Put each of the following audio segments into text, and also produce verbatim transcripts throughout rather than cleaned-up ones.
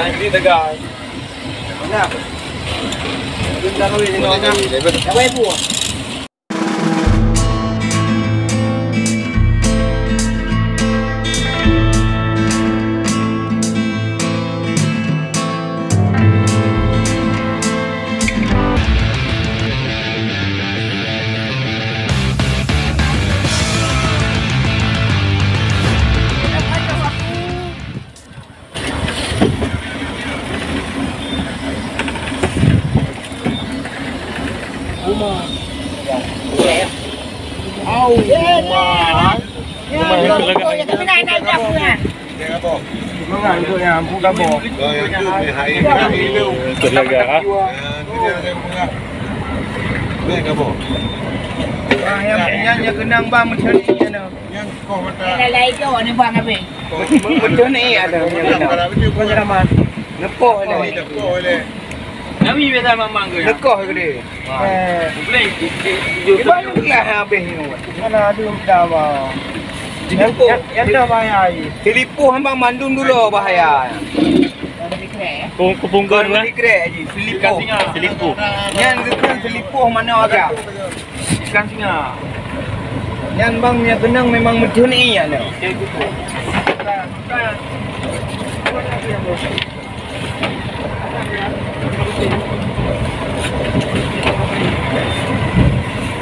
Ini tegas. Mana? Ini dah kawin, ini dah kawin. Uma. Au, Uma. Uma, yang tu lagak. Mangat tu yang buka boh. Ikut lagak, ha? Yang, yang, yang kenang bang macam ni, ya, no. Nyang koh mata. Lai-lai jaweueb ni bang habéh. Beutôi ni ada nyang kena. Penyelamat. Nepoh ni. Nepoh ni. Nami biasa mamang ke? Nekoh ke dia? Eh. Boleh. Di mana belah habéh ni? Mana ada dah bang. Yang, yang, yang dah bahaya. Selipoh hamba mandum dulu bahaya. Kung, kupungkon lah. Dikrek aja, selipoh. Selipoh. Nyan geukheun selipoh mana agak. Ikan singa. Nyan bang, nyan keunong memang meudhun ié nyan.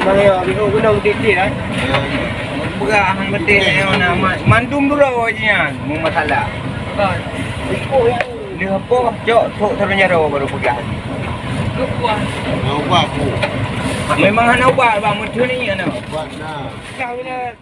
Bang, ya, bihô keunong titik, eh. Beurah hang beuteh, eh, mana ma-, mandum dulu awak nyan, meumasalah. Lheueh poh, cok, trok dalam jaroe baru peugah. Ubat tu. Memang hana ubat, bang, meudhun ié nyan. Ubat na. Kah bila